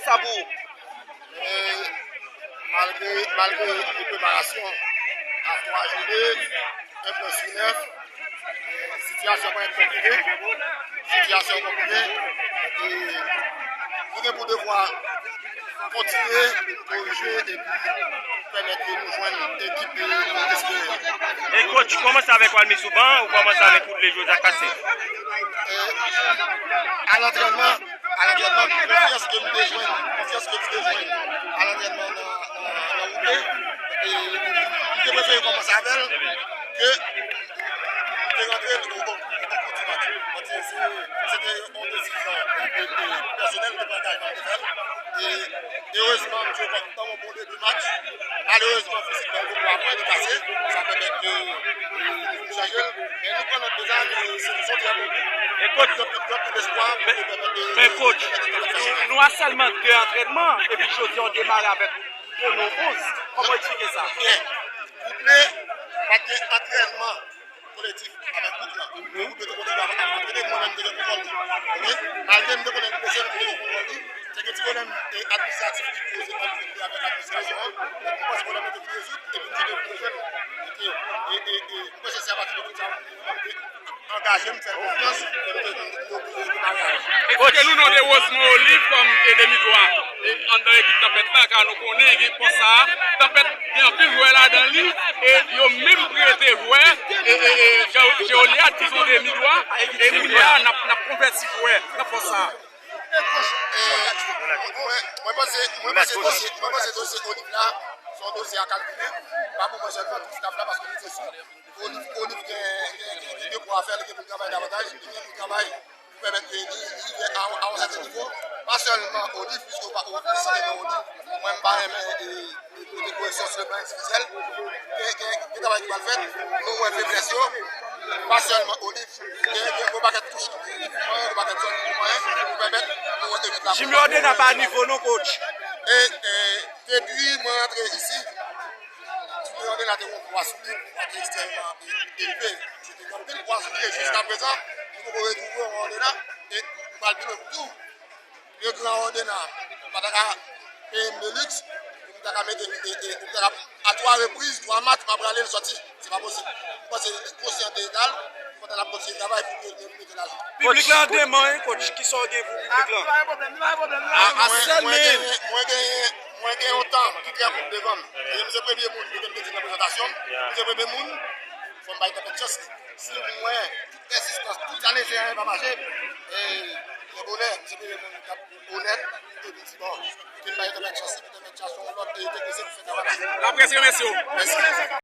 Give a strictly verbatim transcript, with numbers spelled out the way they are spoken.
Sa pou ou? E malgre, malgre yon preparasyon a twa jounen, en pwen sou nèf, sitiyasyon pa konplike. Sitiyasyon konplike. E nou gen pou devwa kontinye korije epi pèmèt ke nou jwenn ekip nou espere a. E coach, ou kòmanse avèk Walmis sou ban, ou kòmanse avèk Woodley Joseph Cassé? E, a lantrènman, a lantrènman, konfyans ke m te jwenn, konfyans ke m te jwenn a lantrènman nan, nan, nan Woodley, e m te prefere kòmanse avè l ke m te rantre l o, o, o kou di match. Paske se, se te yon desizyon e, e, pèsonèl, m te pran angajman pou fè l. E erezman, m jwe kont nan yon bon debi match. Malerezman, fizikman, yo poko aprann kase. Sa pèmèt ke, e, nou chanje l. Men nou pran nòt de sa, e se, se yon trè bon kou. E coach, anpil, anpil, anpil espwa pou nou pèmèt de, men coach, nou, nou a sèlman de antrènman, epi jodi a w demare avèk de non onz. Kòman w eksplike sa? Byen. Woodley pa t gen antrènman kolektif avèk gwoup lan. Men gwoup yo te kontinye ap, ap antrene, mwen menm m te gen kontwòl li. Oke? Malgre m te konnen l blese, men m te gen kontwòl li. Se gen ti pwoblèm, e, administratif ki poze ant gwoup li avèk administrasyon an. Men m panse pwoblèm nan te vin rezoud, epi m te vin jwenn. Oke? E, e, e, m panse se apati de kout sa, mwen te angaje m, fè l konfyans, e m te, m te, m te, m te demare avè l. Èske nou nonmen Rosemond Olive kòm e demi dwa, e, anndan ekip Tanpèt la, ka nou konnen gen pòs sa a, Tanpèt gen anpil jwè ladan li, e yo menm prete jwè, e, e, e, Jean, Jean Oliade ki se yon demi dwa, e kounye a n ap, n ap konvèti jwè nan pòs sa a. E, mwen, mwen panse, mwen panse dosye, mwen panse dosye Olive la, se yon dosye a kalkile, pa pou mwen sèlman, tout staf la, paske nou te sou Olive, Olive gen, gen, gen, gen de kwa fè, li gen pou l travay davantaj, li gen pou l travay pou pèmèt ke li rive a, a yon sèten nivo. Pa sèlman Olive, piske w pa, ou, ou site non Olive. Mwen, m pa renmen, e, e, e, koreksyon sou le plan endividyèl. Gen, gen, gen travay ki pral fèt, nou wè feblès yo. Pa sèlman Olive, gen, gen yon pakèt touch ki, ki, ki manyen, yon pakèt zòn ki manyen, pou pèmèt nou wè ekip la. Junior Dena pa nivo non, coach. E, e, depi mwen rantre isi, Junior Dena te gen yon pwa sou li, pwa ki ekstrèmman elve. Se te gen anpil pwa sou li, e jiska prezan, li poko retwouve yon Dena, e m pral pi lwen pou di w, le gran Dena pa ta ka peye m de liks, pou m ta ka mete, e, e, pou m ta ka, a twa repriz, twa match, m ap rale l sòti. Se pa posib. M panse li konsyan de eta l, pandan l ap kontinye travay pou ke li mete lajan. Piblik la an demen, wi, coach. Kisa w gen pou piblik la? A, a, mwen, mwen genyen, mwen genyen, mwen gen yon tan ki trè kout devan m. E m se premye moun ki te mete nan prezantasyon m. M se premye moun, fò m bay Tanpèt chans li. Si m wè tout pèsistans, tout sa l eseye pa mache, e, trè bonè, m se premye moun k ap onèt, epi di, bon, epi m bay Tanpèt chans li, pou Tanpèt chans yon lòt, e, teknisyen pou fè travay la. Laprès remèsye w. Mèsi.